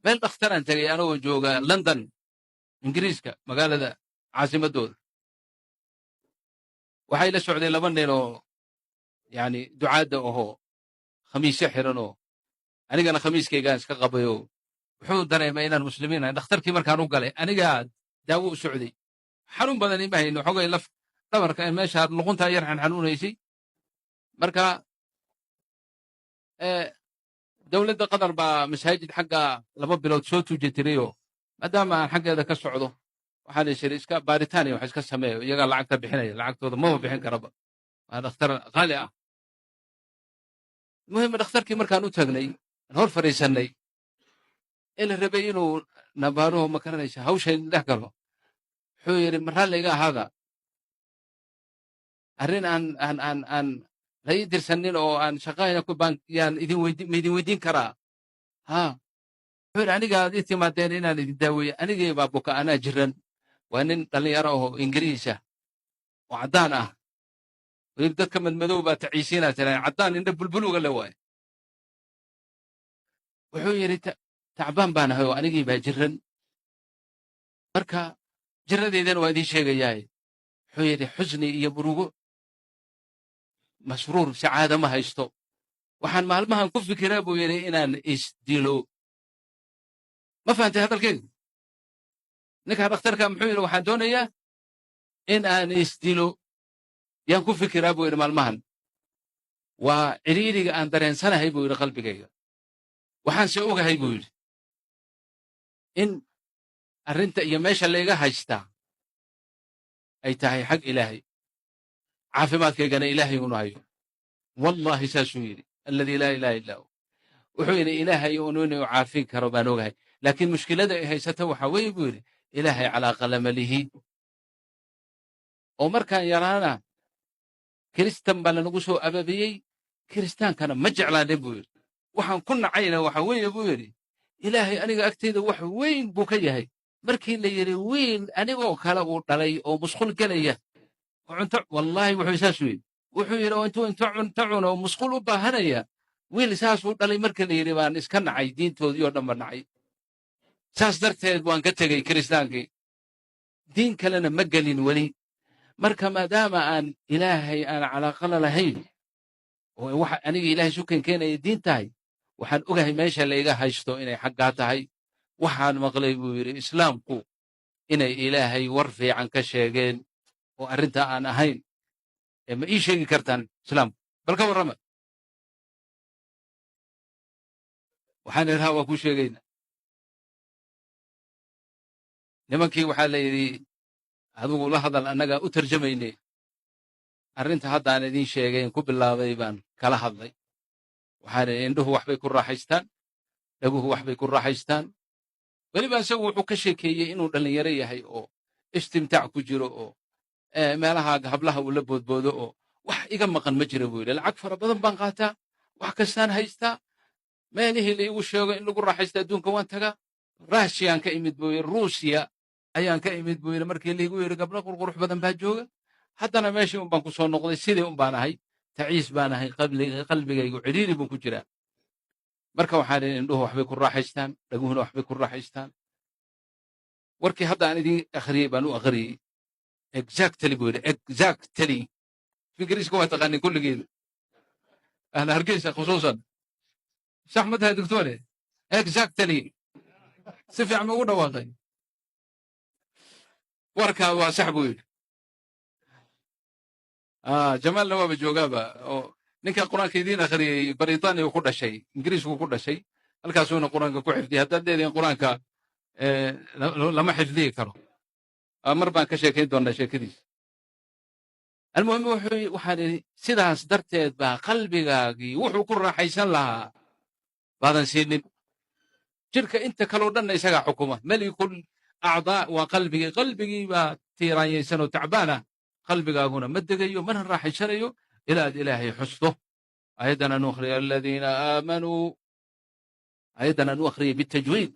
Meel dhakhtaraan tegay anagoo jooga London, Ingiriiska, magaalada caasimadooda. Waxay la socday laba nin oo yani ducaadda ahoo khamiisyo xiranoo anigana khamiiskaygaan iska qabayoo wuxuu dareemay inaan muslimiin ahay. Dhakhtarkii markaan u galay, anigaa daawo u socday, xanuun badan ima hayno, xogay laf dhabarka meesha luquntaa yar xanxanuunaysay. Marka dowladda Qatar baa masaajid xagga 2 bilood soo tuuji tirayoo maadaama aan xaggeeda ka socdo, waxaan is iri iska baaritaan iyo wax iska sameeyo. Iyagaa lacagta bixinaya, lacagtooda maba bixin karaba, waa dhakhtar qaali ah. Muhim, dhakhtarkii markaan u tagnay, aan hor fadhiisannay ee la rabay inuu nabaaruhu, ma garanaysa, hawshayn dhex galo, wuxuu yidhi, "Ma raalli iga ahaada, arrin aan la ii dirsanin oo aan shaqahayna ku baan yaan idin weydi, ma idin weydiin karaa?" Ha, wuxuu yidhi, "Aniga aad ii timaadeen inaan idin daaweeye, anigii baa buka, anaa jiran." Waa nin dhallinyaro oo Ingiriis ah oo caddaan ah. Weliba dadka madmadow baa taciisiinaa tiraan, caddaan indha bulbuluga le waaye. Wuxuu yidhi, "Tacbaan baan ahay oo anigii baa jiran, marka jiradeydana waa idiin sheegayaaye." Wuxuu yidhi, "Xusni iyo murugo, masruur, sacaada ma haysto. Waxaan maalmahan ku fikiraa," buu yidhi, "inaan isdilo." Ma fahantay hadalkeyga? Ninka dhakhtarka muxuu yidhi? "Waxaan doonayaa in aan isdilo yaan ku fikiraa," buu yidhi, "maalmahan. Waa cidhiidhiga aan dareensanahay," buu yidhi, "qalbigayga. Waxaanse ogahay," buu yidhi, "in arrinta iyo meesha layga haystaa ay tahay xag Ilaahay, caafimaadkaygana Ilaahay unu hayo." Wallaahi saasuu yidhi, alladii laa ilaha illaa hu. Wuxuu yidhi, "Ilaahay unu inuu caafin karo baan ogahay, laakiin mushkilada ay haysata waxa weeye," buu yidhi, "Ilaahay calaaqa lama lihi, oo markaan yaraana Kiristan baa lanagu soo ababiyey, kiristaankana ma jeclaanin," buu yidhi. "Waxaan ku nacayna waxa weeye," buu yidhi, "Ilaahay aniga agtayda wax weyn buu ka yahay. Markii la yidhi wiil anigoo kale uu dhalay oo musqul gelaya oo cunto," wallaahi wuxuu saasuu yidhi, wuxuu yidhi, "oo intuu cunto cuno oo musqul u baahanaya, wiil saasuu dhalay marka la yidhi, baan iska nacay diintoodii oo dhan ba nacay. Saas darteed waan ka tegey kiristaankii, diin kalena ma gelin weli. Marka maadaama aan Ilaahay aan calaaqa la lahayn oo waxa aniga Ilaahay isu keenkeenaya diin tahay, waxaan ogahay meesha layga haysto inay xaggaa tahay. Waxaan maqlay," buu yidhi, "Islaamku inay Ilaahay war fiican ka sheegeen oo arrintaa aan ahayn. Ee ma ii sheegi kartaan Islaamku? Bal ka warrama." Waxaan idhaha, "Waa kuu sheegaynaa." Nimankii waxaa la yidhi, "Adigu la hadal, annagaa u tarjamayne." Arrinta haddaan idiin sheegayn ku bilaabay baan kala hadlay. Waxaan idhi, "Indhuhu waxbay ku raaxaystaan, dhaguhu waxbay ku raaxaystaan." Weliba isagu wuxuu ka sheekeeyey inuu dhallinyaro yahay oo istimtaac ku jiro oo meelaha hablaha uu la boodboodo oo "Wax iga maqan ma jira," buu yidhi. "Lacag fara badan baan qaataa, wax kastaan haystaa, meelihii la iigu sheego in lagu raaxaysta adduunka waan tagaa. Raashiyaan ka imid," buu yidhi, "Ruusiya ayaan ka imid," buu yidhi, "markii laigu yidhi gabdho qurqurux badan baa jooga. Haddana meeshii un baan ku soo noqday, sidii un baan ahay, taciis baan ahay, qalbigaygu cidhiiri buu ku jiraa." Marka waxaan idhi, "Indhuhu waxbay ku raaxaystaan, dhaguhuna waxbay ku raaxaystaan." Warkii hadda aan idiin akhriyey baan u akhriyey. "Exactly," buu yidhi, "exactly." Ingiriiska waa taqaanin kulligeeda, ahla Hargeysa khusuusan. Sax ma tahay, doctore? Exactly, si fiican ma ugu dhawaaqay? "Warkaa waa sax," buu yidhi. Jamaalna waaba joogaaba oo ninka Qur-aanka idiin akhriyey Britaniya ku dhashay, Ingiriisku ku dhashay, halkaasuuna Qur-aanka ku xifdiyey. Haddaad leedihin Qur-aanka lama xifdiyi karo, mar baan ka sheekayn doonaa sheekadiisa. Almuhim, waxaan idhi, "Sidaas darteed baa qalbigaagii wuxuu ku raaxaysan lahaa baadan siinin. Jirka inta kaleo dhanna isagaa xukuma. Melikul acdaa waa qalbigii. Qalbigii baa tiiraanyaysan oo tacbaan ah. Qalbigaaguna ma degayo mana raaxaysanayo ilaa aad Ilaahay xusto." Ayaddan aanu akhriyay, aladiina aamanuu, ayaddan aanu akhriyay bitajwiid,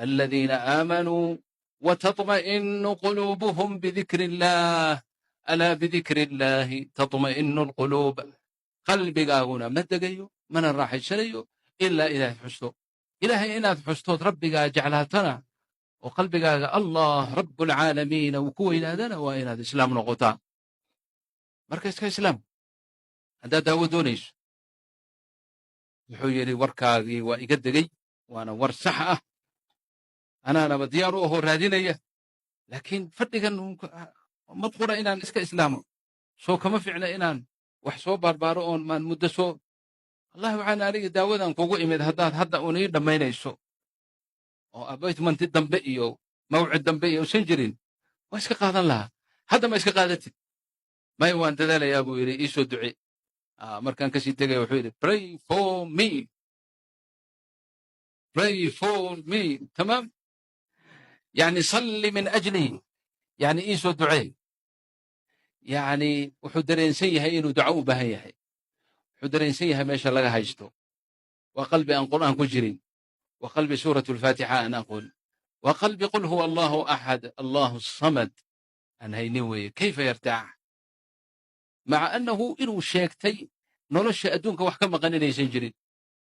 aladiina aamanuu وتطمئن قلوبهم بذكر الله، ألا بذكر الله تطمئن القلوب. Qalbigaaguna ma degayo mana raaxaysanayo ilaa Ilaahay xusto. Ilaahay inaad xustood Rabbigaa jeclaatana oo qalbigaaga Allah Rabbulcaalamiina uu ku weynaadana, waa inaad islaam noqotaa. Marka iska islaam haddaad daawo doonayso. Wuxuu yidhi, "Warkaagii waa iga degey, waana war sax ah, anaanaba diyaar u ahoo raadinaya, laakiin fadhigan mad qura inaan iska islaamo soo kama ficna inaan wax soo baarbaaro oon maan muddo soo. Wallahi, waxaan aniga daawadan kugu imid, haddaad hadda un ii dhammaynayso oo appointment dambe iyo mawcid dambe iyo usan jirin, waa iska qaadan lahaa. Hadda ma iska qaadatid?" "Maya, waan dadaalayaa," buu yidhi, "ii soo duce." Markaan kasii tegaya wuxuu yidhi, "Pray for me, pray for me." Tamaam, yani salli min ajli, yani ii soo ducee. Yani wuxuu dareensan yahay inuu duco u baahan yahay. Wuxuu dareensan yahay meesha laga haysto. Waa qalbi aan Qur'aan ku jirin, waa qalbi Suurat Alfaatixa aan aqoon, waa qalbi qul huwa Allahu axad Allahu samad aan haynin weeye. Kayfa yartaax maca annahu inuu sheegtay nolosha adduunka wax ka maqan inaysan jirin?